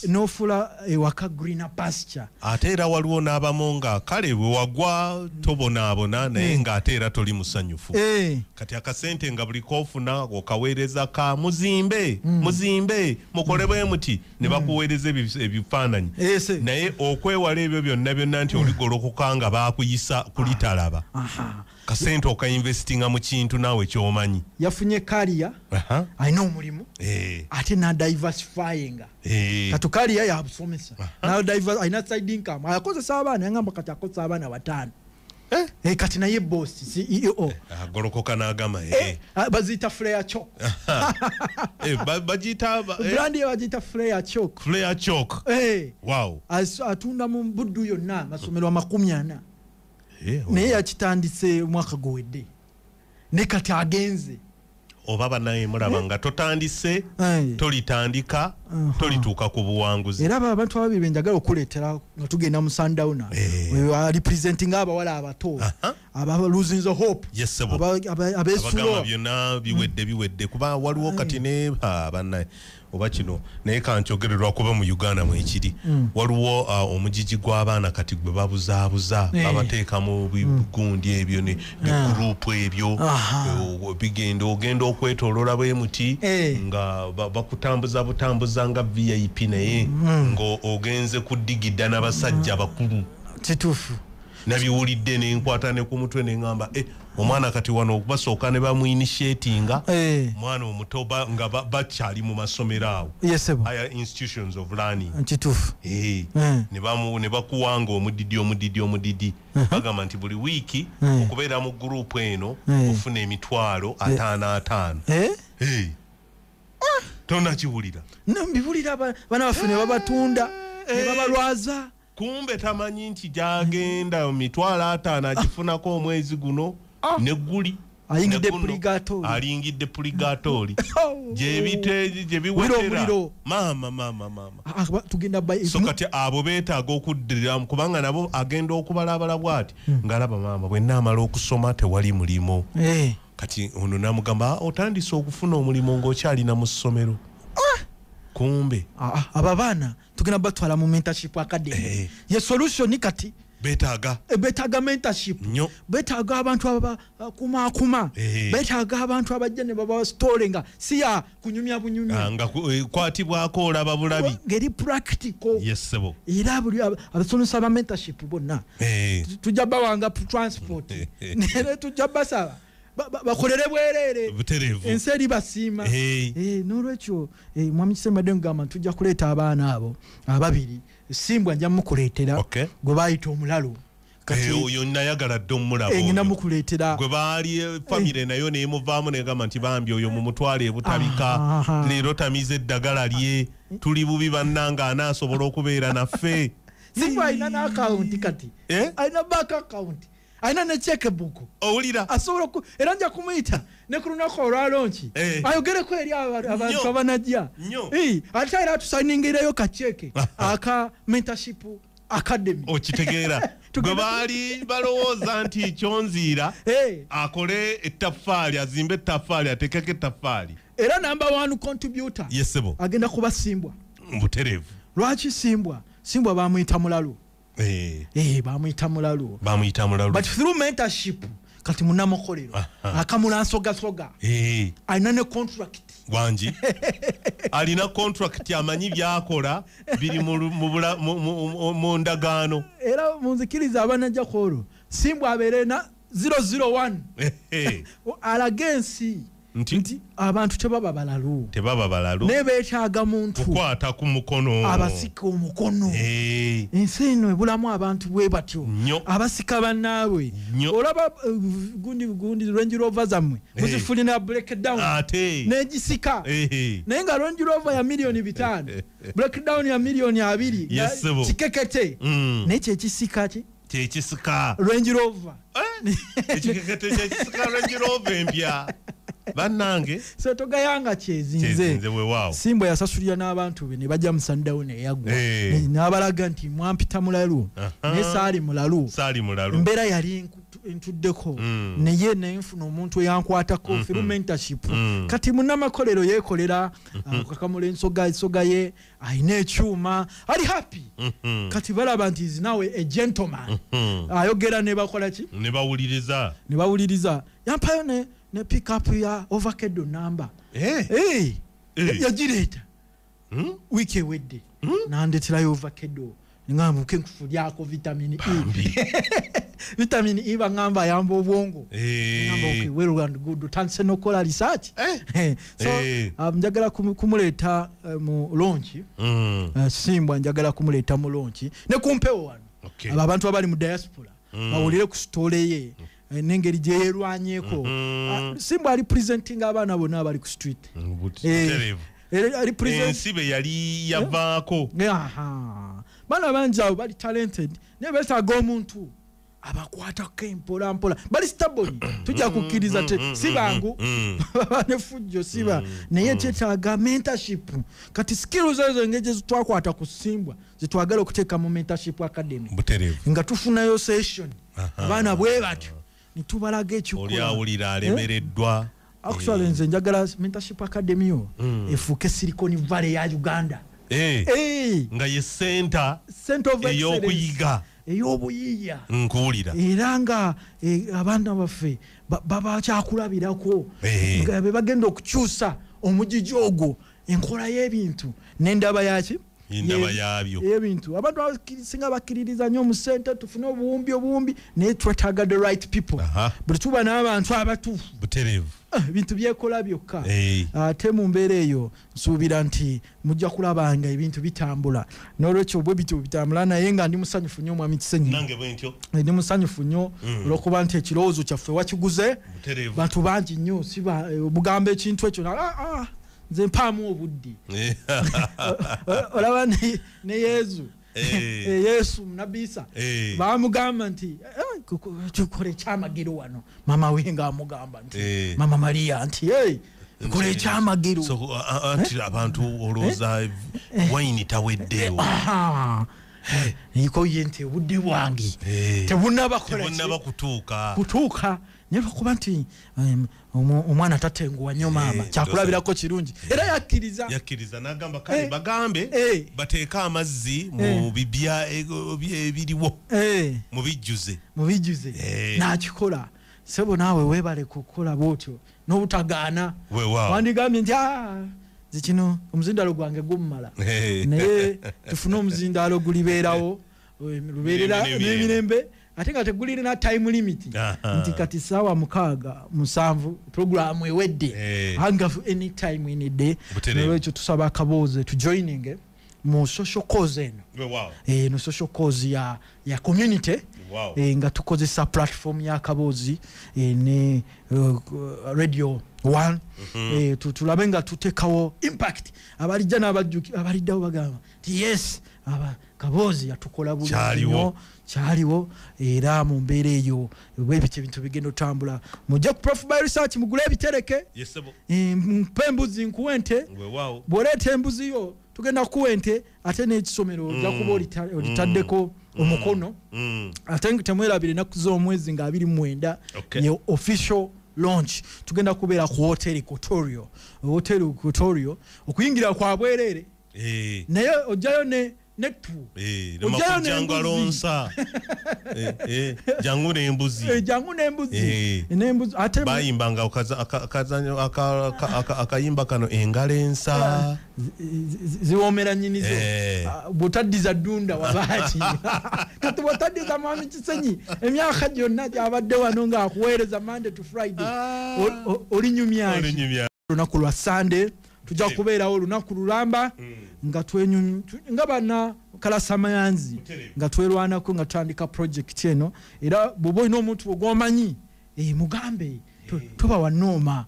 N'ofuula ewaka greener pasture. Ate era waliwo n'abamu nga kale bwe wagwa tobonaabona, naye ng'ate era toli musanyufu. Kati akasente nga buli k'ofuna okaweereza ka muzimbe, muzimbe, mukole bwe muti, ne bakuweereza ebifaananyi. Naye okwewala ebyo byonna byonna nti oligolokoka nga baakuyisa kulitalaba. Kasente okainvestinga mu kintu naawe ky'omanyi. Yafunye career, alina omulimu, ate n'adiversifyinga. Kati career yabusomesa. Alina side income. Akozesa abaana, yangamba kati akozesa abaana 5. Kati naye boss, CEO. Agolokoka n'agamba, baziyita Flare Chalk. Bagiyita, brand ye bagiyita Flare Chalk. Flare Chalk. Wow. Atunda mu Buddu yonna amasomero 40. Naye yakitandise omwaka guwedde. Ne kati agenze. Oba banaye mulaba nga totandise, tolitandika, tolituuka ku buwanguzi. Era abantu ababiri be njagala okuleetera nga tugenda mu Sundowner. Representing abawala abato, aba losing the hope. Abagamba byonna biwedde biwedde, kuba waliwo kati ne bannaye oba kino naye kankyogererwa kuba mu Uganda mwekiri. Waliwo omugigi gw'abaana kati gwe babuzaabuza, babateeka mu bigundi ebyo ne bigurupu ebyo, bigenda ogenda okwetooloola bwe muti nga bakutambuza butambuza nga VIP, naye ng'ogenze kudigida n'abasajja bakulu. Kituufu. Nabiwulidde ne nkwata ne ku mutwe ne ŋŋamba, omwana kati wano basooka ne bamuinitiatinga, omwana omuto nga bakyali mu masomero awo. Higher institutions of learning. Kituufu. Ne bakuwanga omudidi omudidi omudidi. Bagamba nti buli wiiki okubeera mu gurupu eno ofuna emitwalo 5 5. Tonakiwulira. Mbiwulira bana baffe ne babatunda, ne babalwaza. Kumbe tamanyi nti gyagenda mitwalo 5 agifunako omwezi guno negguli. Ayingidde purigatori. Alingidde purigatori. Gye biwetera. Maama maama maama. Tugenda by So kati abo beetaaga okuddiriramu, kubanga nabo agenda okubalabala bw'ati ng'alaba maama bwe nnaamala okusoma tewali mulimu. Kati ono n'amugamba, otandise okufuna omulimu ng'okyalina mu ssomero. Kumbe abo abaana tugenda batwala mu mentorship academy. Ye solution kati betaaga betaaga mentorship. Betaaga abantu abakumaakuma, betaaga abantu abajja ne babawa story nga si ya kunyumya bunyumya, nga kwatibwako olaba bulabi, ngeri practical. Yes sebo. Era buli abasomesa ba mentorship bonna tujja bawanga transport, naye tujja basaba bakolere bwerere, ensi eri basiima. N'olwekyo mwami Kisembadde ngamba tujja kuleeta abaana abo ababiri. Simbwa nja mukuleetera gwe bayita omulalo. Oyo nayagala dde omulaba oyo. Ngenda mukuleetera. Gwe baali famire nayo neemuvaamu negamba nti bambi oyo mumutwale ebutabika, leero tamize eddagala lye, tuli bubi bannanga anaasobola okubeera naffe. Simbwa alina n'akawunti kati. Alina bank account. Alina ne checkbook. Owulira. Asobola era nja kumuyita ne ku lunaku olwa launch. Ayogereko eri abantu abanajja. Ate era atusayiningireyo ka cheque aka mentorship academy. Okitegeera. Gwe baali balowooza nti Kyonziira akole ettaffaali, azimbe ettaffaali, ateekeko ettaffaali. Era number 1 contributor. Yes sebo. Agenda kuba Simbwa. Mbutereevu. Lwaki Simbwa? Simbwa bamuyita mulalu. Bamuyita mulalu. Bamuyita mulalu. But through mentorship kati munamukolero akamula nsogasoga. Alina ne contract. Wangi. Alina contract amanyi byakola biri mu ndagaano. Era munzikiriza abanajja kwolwo Simbwa abeere na 001. Alage ensi nti abantu tebaba balalu. Tebaba balalu. Ne beetaaga muntu kukwata ku mukono. Abasika omukono. Ensi eno ebulamu abantu bwe batyo. Abasika bannaabwe. Olaba gundi gundi Range Rover zammwe muzifulina breakdown. N'egisika. Naye nga Range Rover ya milioni 5. Breakdown ya milioni 2. Kikekete. Naye kyekisika ki? Kyekisika. Range Rover. Ekikekete kyekisika Range Rover empya. Bannange so togayanga kyezinze. Simbwa yasasulira n'abantu be ne bajja mu Sundown eyaggwa, n'abalaga nti mwampita mulalu, naye saali mulalu. Embeera yali ntuddeko, naye nenfuna omuntu eyankwatako through mentorship. Kati munnamakolero yeekolera, akakamula ensoga ye, alina ekyuma, ali happy. Kati balaba nti is now a gentleman. Ayogera ne bakola ki? Ne bawuliriza. Ne bawuliriza. Yampayo ne pick up ya avocado number. Yagireeta. Wiiki ewedde. Nandeterayo avocado. Ngamba uke nkufulyako vitamin E. Vitamin E bangamba ayamba obwongo. Ngamba okay, well and good. Utandise n'okukola research. So njagala kumuleeta mu launch. Simbwa njagala kumuleeta mu launch. Ne kumpewo wano. Abo abantu abali mu diaspora bawulire ku story ye n'engeri gye yeerwanyeeko. Simbwa ali presenting abaana bonna abali ku street. Ensi be yali yavaako. Bana bangi abo bali talented naye beetaaga omuntu abakwatako empola mpola. Bali stubborn, tujja kukkiriza si bangu, baba ne fujjo siba, naye kyetaaga mentorship. Kati skills ezo engeri gye twakwata ku Simbwa zetwagala okuteeka mu mentorship academy, nga tufunayo session abaana bwe batyo ne tubalaga ekikola. Oli awulira alemereddwa. Actually nze njagala mentorship academy yo efuuke Silicon Valley ya Uganda. Nga ye center ey'okuyiga, ey'obuyiiya. Nkuwulira. Era nga abaana baffe babakyakulabirako, nga be bagenda okukyusa omugigi ogwo, enkola y'ebintu n'endaba yaki? Endaba yaabyo. Ebintu. Abantu abasinga bakkiririza nnyo mu ssente, tufune obuwumbi, naye twetaaga the right people. Bwe tuba n'abantu abatuufu, ebintu byekola byokka. Ate mu mbeera eyo nsuubira nti mujja kulabanga ebintu bitambula. N'olwekyo bwe bityo bitambula, naye nga ndi musanyufu nnyo Mwami Kisenyi. Nange bwe ntyo. Ndi musanyufu nnyo olw'okuba nti ekirowoozo kyaffe wakiguze. Bantu bangi nnyo siba mugamba ekintu ekyo, nze mpaamu obudde. Olaba ne Yesu. Yesu nabisa bamugamba nti tukole ekyamagero wano. Mama we nga amugamba nti Mama Maria nti tukole ekyamagero. So anti abantu olowooza wayini taweddeewo. Niko ye nti obudde bwange tebunnaba kutuuka. Kutuuka. Naye lwakuba nti omwana tatenguwa nnyo maama, kyakulabirako kirungi. Era yakkiriza. Yakkiriza n'agamba kale bagambe bateeke amazzi mu bibya ebiriwo, mubijjuze. Mubijjuze. N'akikola. Ssebo naawe weebale kukola bw'otyo n'obutagaana. Wandigambye nti nze kino omuzindaalo gwange gummala, naye tufune omuzindaalo gulibeerawo lubeerera n'emirembe, ate nga tegulirina time limit nti kati saawa 6 7 programu ewedde, anga any time any day. N'olwekyo tusaba akaboozi tujoininge mu social cause eno. No social cause ya community. Nga tukozesa platform ya akaboozi ne Radio 1. Tulabe nga tuteekawo impact. Abalijja n'abajjuki abaliddawo bagamba nti yes, aba kaboozi yatukola bulungi nnyo, kyaliwo. Era mu mbeera eyo bwebityo ebintu bigenda otambula. Mujje ku Prof by Research mugule ebitereke. Mpe embuzi nkuwe ente. Bw'oleeta embuzi yo tugenda kuwa ente, ate n'ekisomero ojja kuba olitaddeko omukono. Ate temwerabire ennaku z'omwezi nga 29 ye official launch. Tugenda kubeera ku Hotel Equatorio. Hotel Equatorio okuyingira kwa bwereere, naye ojjayo ne nettu. Ojjayo n'embuzi. Jangu n'embuzi. Jangu n'embuzi. N'embuzi ate bayimbanga akayimba kano engalo ensa ziwoomera nnyinizo. Bw'otaddiza ddunda wabaaki. Kati bw'otaddiza Mwami Kisenyi emyaka gyonna gy'abadde wano ng'akuweereza Monday to Friday, olinyumya ki? Olunaku lwa Sunday tujja kubeerawo olunaku lulamba nga nga bana kalasamayanzi nga twerwanako nga tutandika project eno. Era bw'oba olina omuntu gw'omanyi, mugambe tuba wanooma,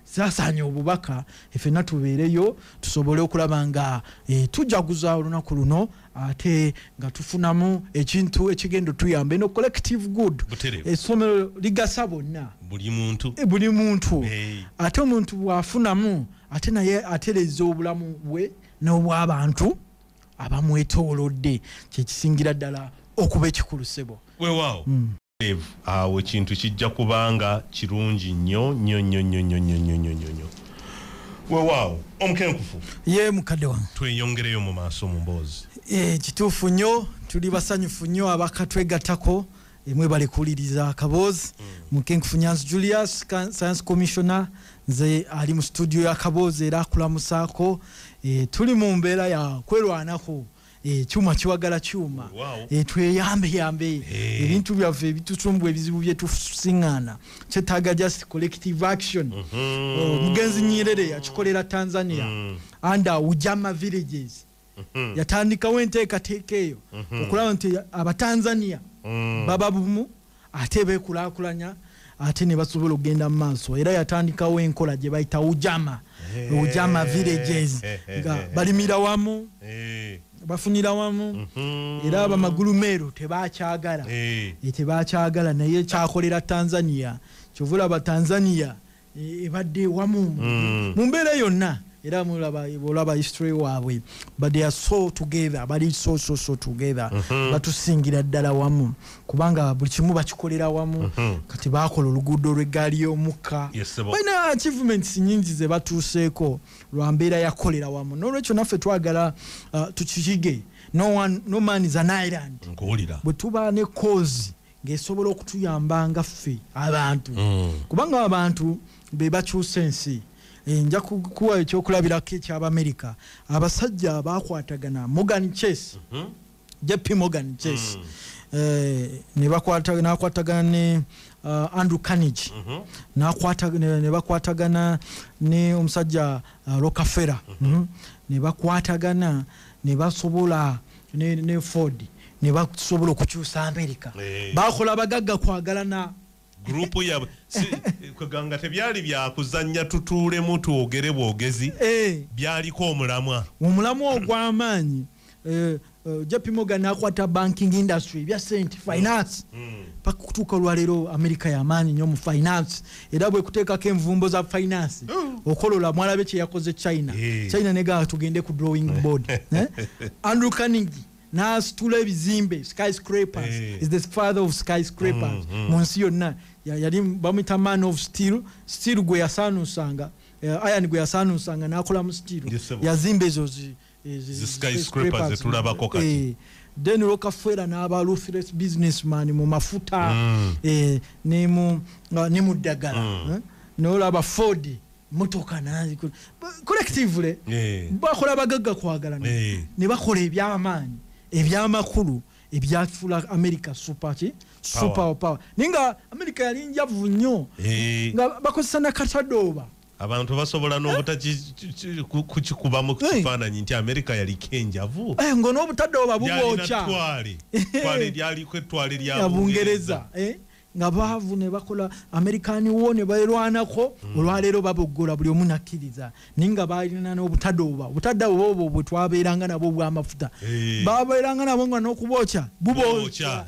saasaanya obubaka, ffenna tubeereyo tusobole okulaba nga tujaguza olunaku luno. Ate nga tufunamu ekintu ekigenda tuyamba eno collective good. Essomero ligasa bonna, buli muntu, buli muntu. Ate omuntu bw'afunamu ate naye atereza obulamu bwe n'obw'abantu abamwetoolodde, kyekisingira ddala okuba ekikulu ssebo. Weewaawo. Awo ekintu kijja kubanga kirungi nnyo nnyo nnyo nnyo nnyo nnyo nnyo nnyo. Weewaawo omukenkufu. Ye mukadde wange. Tweyongereyo mu maaso mu mboozi. Kituufu nnyo, tuli basanyufu nnyo abakatwegattako, mwebale kuwuliriza akaboozi. Mukenkufu Nyanzi Julius, Science Commissioner, nze ali mu studio ya Kaboozi era akulamusaako. Tuli mu mbeera ya kwerwanako, kyuma kiwagala kyuma, tweyambeyambe ebintu byaffe ebitusumbwa, ebizibu bye tusiŋŋaana, kyetaaga just collective action. Omugenzi Nyerere yakikolera Tanzania under Ujama villages. Yatandikawo enteekateeka eyo okulaba nti Abatanzania baba bumu ate beekulaakulanya ate ne basobola okugenda mu maaso. Era yatandikawo enkola gye bayita Ujama, Ujama villages, nga balimira wamu, bafunira wamu. Era abamagulumeeru tebakyagala, tebakyagala, naye kyakolera Tanzania. Kyova olaba Tanzania ebadde wamu mu mbeera yonna. Era mulaba olaba history waabwe, but they are so together, bali so so so together. Batusingira ddala wamu kubanga buli kimu bakikolera wamu. Kati bakola oluguudo lw'eggaali y'omukka, balina achievements nyingi ze batuuseeko lwa mbeera yakolera wamu. N'olwekyo naffe twagala tukiyige. No one, no man is an island. Bwe tuba ne cause ng'esobola okutuyamba nga ffe abantu, kubanga abantu be bakyusa ensi. Nja kuwa ekyokulabirako eky'Abamerika, abasajja bakwatagana Morgan Chase, JP Morgan Chase, ne bakwatagana ne Andrew Carnegie, ne bakwatagana ne omusajja Rockefeller, ne bakwatagana ne basobola ne Ford, ne basobola okukyusa Amerika. Bakola abagagga kwagalana. Gurupu ya kweganga tebyali byakuzannya tutuulemu twogere bwogezi, byaliko omulamwa, omulamwa ogw'amaanyi. JP Morgan akwata banking industry, bya sente, finance, paka kutuuka olwaleero Amerika y'amaanyi nnyo mu finance. Era bwe kuteekako envumbo za finance, okolola mwalabe kye yakoze China. China negamba tugende ku drawing board. Andrew Carnegie n'asitula ebizimbe, skyscrapers, is the father of skyscrapers mu nsi yonna. Yali bamuyita man of steel, steel gwe yasaanusanga, iron gwe yasaanusanga n'akolamu steel, yazimba ezo skyscrapers zetulabako kati. Then Rockefeller n'aba ruthless businessman mu mafuta, ne mu ddagala. N'olaba Ford motoka, collectively bakola abagagga kwagalana, ne bakola ebyamaanyi ebyamakulu ebyafuula America super ki super power. Naye nga America yali njavu nnyo, nga bakozesa nakatadooba. Abantu basobola n'obutakikubamu kifaananyi nti Amerika yaliko enjavu, ngo n'obutadooba bubwokya. Lyaliko ettwale lya Bungereza, nga baavu ne bakola American war ne beerwanako. Olwaleero baboggola buli omu nakkiriza, naye nga balina n'obutadooba. Obutadooba obwo bwe twabeeranga nabwo obw'amafuta, babeeranga nabwo nga n'okubwokya bubokya.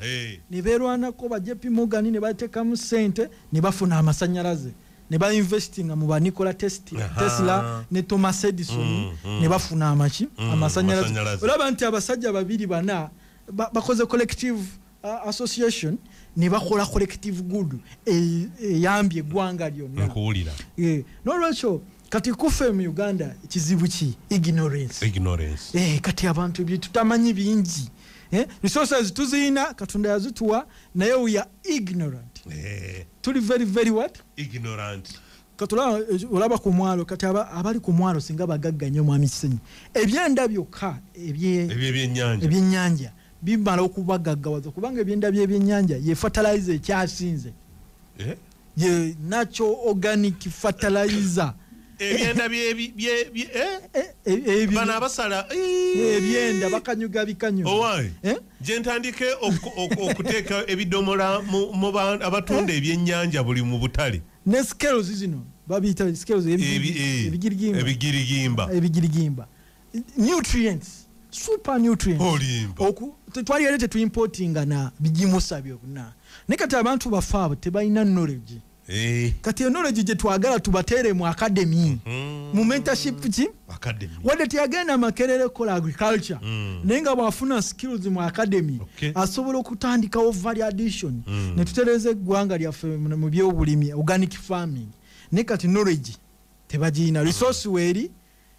Ne beerwanako ba JP Morgan ne bateekamu ssente ne bafuna amasannyalaze, ne bainvestinga mu ba Nikola Tesla ne Thomas Edison, ne bafuna amaki amasannyalaze. Olaba nti abasajja babiri bana bakoze collective association ne bakola collective good eyambye eggwanga lyonna. Nkuwulira. N'olwekyo kati kufe mu Uganda kizibu ki? Ignorance. Ignorance. Kati abantu bye tutamanyi bingi. Resources tuziyina, Katonda yazituwa, naye we are ignorant. Tuli very very what? Ignorant. Kati olaba ku mwalo, kati abali ku mwalo singa bagagga nnyo Mwami Kisenyi. Ebyenda byokka ebyennyanja bimala okubagaggawaza, kubanga ebyenda by'ebyennyanja ye fertilizer ekyasinze. Ye natural organic fertilizer. Ebyenda bana abasala ebyenda bakanyuga bikanyuga. Owai. Je ntandike okuteeka ebidomola mu abatunda ebyennyanja buli mu butale. Ne scales zino babiyita scales, ebigirigimba. Ebigirigimba. Ebigirigimba. Nutrients Super nutrients. Twali era tetuimportinga na bigimusa byonna. Naye kati abantu baffe abo tebalina knowledge. Kati knowledge gye twagala tubateere mu academy, mu mentorship ki academy. Wadde teyagenda Makerere kola agriculture, naye nga bw'afuna skills mu academy, asobola okutandikawo value addition, ne tutereeza eggwanga lyaffe mu byobulimi, organic farming. Naye kati knowledge tebagirina. Resource weeri,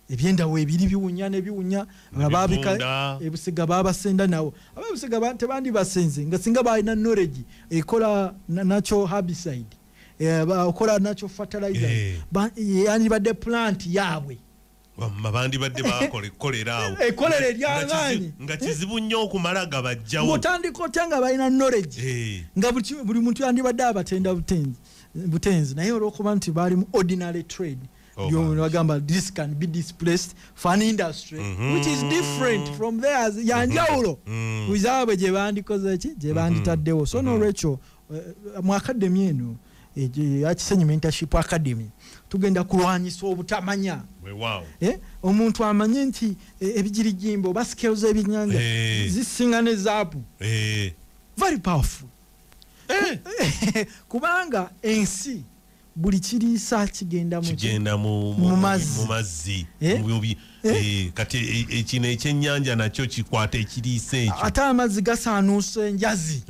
ebyenda weebiri, biwunya ne biwunya. Ababika ebusiga babasenda nawo, ababusiga tebandi basenze nga singa balina knowledge ekola natural herbicide, okola natural fertilizer, yandibadde plant yaabwe. Bandi badde bakola ekolera awo, ekolera eryamaanyi, nga kizibu nnyo okumala gabajjawo. Otandika otya nga balina knowledge, nga buli muntu yandibadde abatenda butenzi, naye olw'okuba nti bali mu ordinary trade, bagamba this can be displaced for an industry which is different from theirs, yanjawulo zaabwe gye bandikoze ki, gye banditaddewo. So nolwekyo mu academy eno ya Kisenyi Mentorship Academy tugenda kulwanyisa obutamanya. Omuntu amanye nti ebigirigimbo oba scales ebyennyanja zisinga ne zaabu. Very powerful. Kubanga ensi buli kiriisa kigenda mu mazzi. Kati ekino ekyennyanja nakyo kikwata ekiriisa ekyo, ate amazzi gasaanuusa enjazi,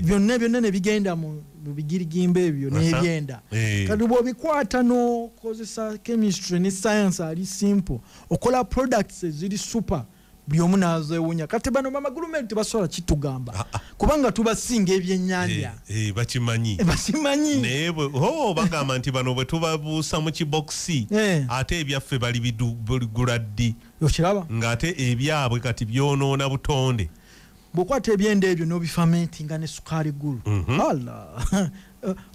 byonna byonna ne bigenda mu bigirigimba ebyo n'ebyenda. Kati bw'obikwata n'okozesa chemistry ne science ali simple, okola products eziri super, buli omu n'azeewuunya. Kati bano bamagulumenti tebasobola kitugamba kubanga tubasinga ebyennyanja. Bakimanyi, bakimanyi. Naye bagamba nti bano bwe tubabuusa mu kibokisi, ate ebyaffe bali bigula ddi? Okiraba ng'ate ebyabwe kati byonoona butonde. Bw'okwata ebyenda ebyo n'obifamentinga ne sukaali ggulu,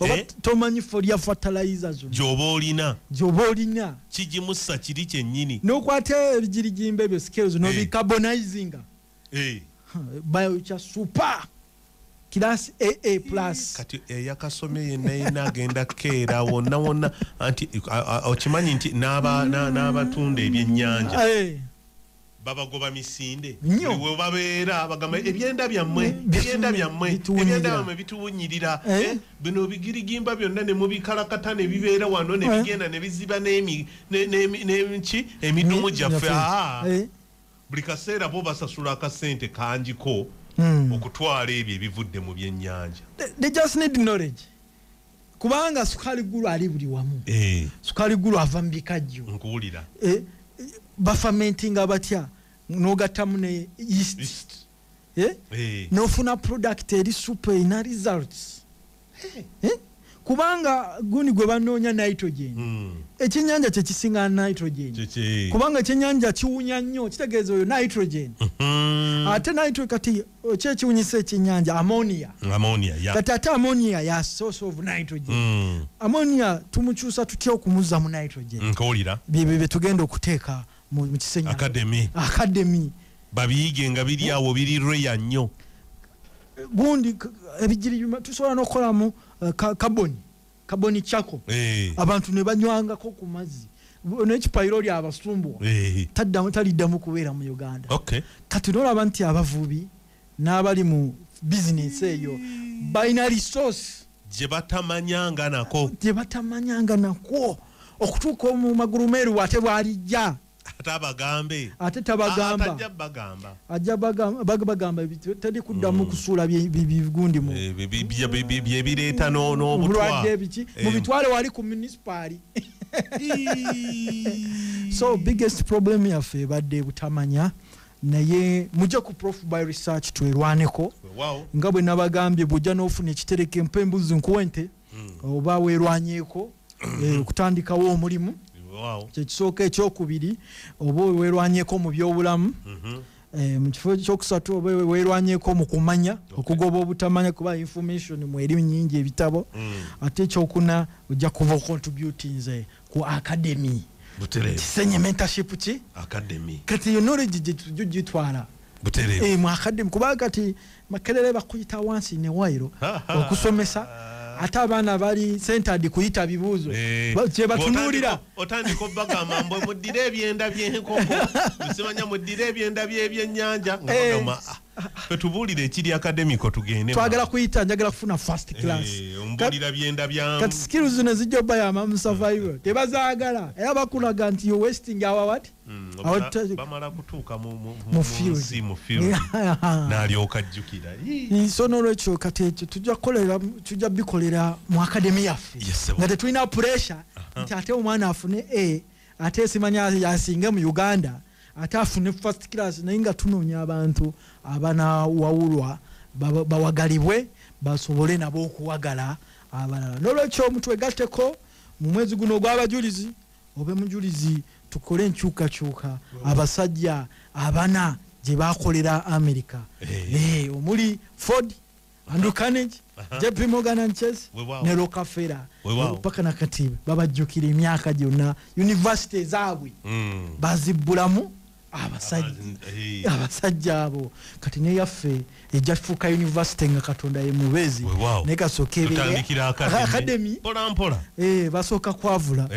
oba tomanyi folya fertilizer zonna gy'oba olina Gy'oba olina kigimusa kiri kyennyini. N'okwata ebigirigimba ebyo, scales, n'obicarbonizinga, biochar super class AA plus. Kati eyakasomye yenna yenna agenda keera wonna wonna, anti okimanyi nti n'abatunda ebyennyanja babagoba misinde, we babeera bagamba ebyenda byammwe, ebyenda byammwe, ebyenda byammwe bituwunyirira, bino bigirigimba byonna ne mubikalakata ne bibeera wano ne bigenda ne biziba n'emiki emidumu gyaffe. Buli kaseera bo basasula akasente kangiko okutwala ebyo ebivudde mu byennyanja. They just need knowledge. Kubanga sukali gulu ali buli wamu. Sukali gulu ava mu bikajjo. Nkuwulira. Bafamentinga batya, n'ogattamu ne yeast, n'ofuna product eri super ina results. Kubanga guni gwe banoonya nitrogen, ekyennyanja kye kisinga nitrogen, kubanga ekyennyanja kiwunya nnyo, kitegeeza oyo nitrogen. Ate nitrogen kati ki ekiwunyisa ekyennyanja? Ammonia. Kati ate ammonia ya source of nitrogen. Ammonia tumukyusa tutya okumuzza mu nitrogen? Nkuwulira. Byebyo bye tugenda okuteeka mu Kisenyi Academy. Babiyige nga biri awo, biri rare nnyo. Gundi ebigiri tusobola n'okukolamu carbon charcoal. Abantu ne banywangako ku mazzi n'ekipayiro abasumbuwa taliddamu kubeera mu Uganda. Kati n'olaba nti abavubi n'abali mu bizinesi eyo balina resource gye batamanyanga nako, gye batamanyanga nako okutuuka mu magulumeeru ate bw'alijja ate abagambe, ate tabagamba, ajja bagamba, ajja bagamba teri kuddamu kusuula bigundi mu byebireeta n'obutwa biki mubitwale wali ku munisipaali. So biggest problem yaffe ebadde butamanya, naye mujje ku Prof by Research twerwaneko. Nga bwe nabagambye, bw'ojja n'ofuna ekitereke, mpa embuzi nkuwe ente, oba weerwanyeeko okutandikawo omulimu, kyekisooka. Ekyokubiri, oba weerwanyeeko mu byobulamu. Mu kifo kyokusatu, oba weerwanyeeko mu kumanya, okugoba obutamanya, kuba information mweri nyingi, ebitabo. Ate ekyokuna, ojja kuba contributinze ku academy, Kisenyi Mentorship ki Academy. Kati yo knowledge gye gitwala mu academy, kuba kati Makerere bakuyita once in a while okusomesa. Ate abaana bali centered kuyita bibuuzo kye batunuulira. Otandika obagamba mbu muddire ebyenda by'enkoko, musimanya muddire ebyenda by'ebyennyanja, nga bagamba ffe tubuulire ekiri academic tugende. Twagala kuyita, njagala kufuna first class. Ombuulira byenda bya kati skills zino zijja obayamba mu survival, tebazaagala era bakulaga nti you wasting our what? Bamala kutuuka mu field n'alyoka ajjukira. So n'olwekyo kati ekyo tujja bikolera mu academy yaffe nga tetulina pressure nti ate omwana afune A, ate simanya yasinge mu Uganda, ate afune first class, naye nga tunoonya abantu abanawawulwa bawagalibwe basobole nabo okuwagala abalala. N'olwekyo mutwegatteko mu mwezi guno ogw'abajulizi, obe mujulizi, tukole enkyukakyuka abasajja abana gye bakolera America, omuli Ford, Andrew Carnegie, JP Morgan and Chase ne Rockefeller. Paka nakati babajjukira emyaka gyonna university zaabwe bazibbulamu abasajja abo. Kati neyaffe ejja kufuuka university nga Katonda ye mubeezi, naye kasooka ebeere academy mpola mpola, basooka kwavula,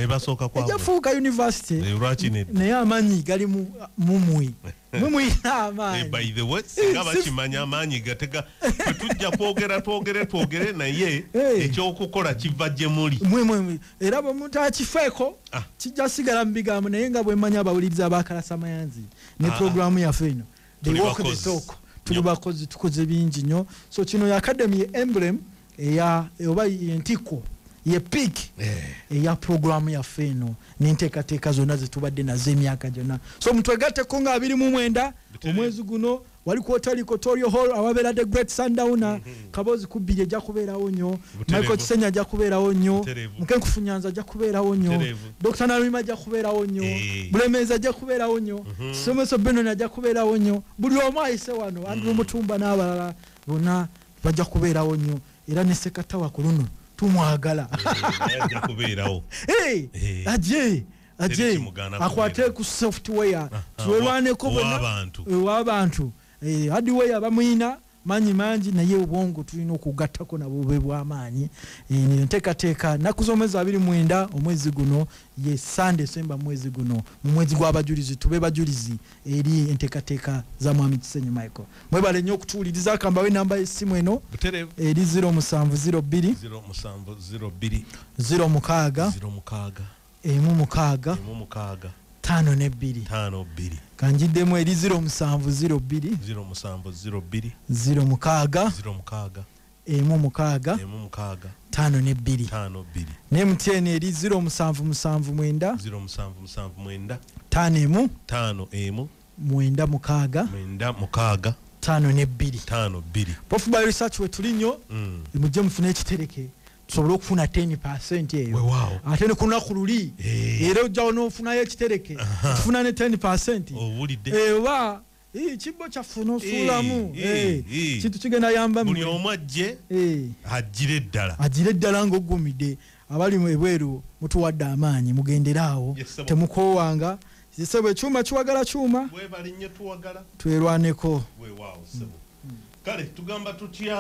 ejja kufuuka university, naye amaanyi gali mumwe mumwina amaanyi. By the way, singa bakimanya amaanyi gatega tujja kwogera twogere naye ekyokukola kiva gye muli mwe. Era bwe mutakifeeko kijja sigala mu bigambo, naye nga bwe mmanya abawuliriza abakalasa mayanzi ne programu yaffe eno, they walk the talk, tuli bakozi, tukoze bingi nnyo. So kino ya academy emblem eya oba entikko ye peak eya programu yaffe eno n'enteekateeka zonna zetubadde nazo emyaka gyonna. So mutwegatteko nga 29 omwezi guno wali ku Hotel Equatorial Hall awabeera The Great Sundowner. Kabozi Kubiri ajja kubeerawo nnyo, Michael Kisenya ajja kubeerawo nnyo, Mukenkufu Nyanza ajja kubeerawo nnyo, Dr. Nalwima ajja kubeerawo nnyo, Bulemeezi ajja kubeerawo nnyo, Someso Benon ajja kubeerawo nnyo, buli omu ayise wano, Andrew Mutumba n'abalala bonna bajja kubeerawo nnyo. Era ne Ssekatawa ku luno tumwagala ajja kubeerawo. Aje akwate ku software twerwaneko bonna hardware bamuyina manyi mangi, naye obwongo tulina okugattako nabwo bube bw'amaanyi. Enteekateeka nnaku z'omwezi 29 omwezi guno, ye Sunday Semba mwezi guno, mu mwezi gw'abajulizi, tube bajulizi eri enteekateeka za Mwami Kisenyi Michael. Mwebale nnyo okutuwuliriza. Kambawe enamba y'essimu eno eri 0702 0702 06 16 52 52. Kanjiddemu eri 0702 0702 06 06 16 16 52 52. Ne MTN eri 0779 0779 51 51 96 96 52 52. Prof by research we tuli nnyo, mujje mufune ekitereke tusobole okufuna 10% eyo, ate ne ku lunaku luli era ojjawo n'ofunayo ekitereke tufuna ne 10%. Owulidde oba kibbo kyaffe n'osuulamu kintu kigenda yamba buli omu ajje agire ddala, agire ddala ng'oggumidde. Abali ebweru mutuwadde amaanyi, mugendere awo, temukoowanga. Ssebo ekyuma kiwagala kyuma, webale nnyo tuwagala, twerwaneko. Weewaawo ssebo. Kale tugamba tutya?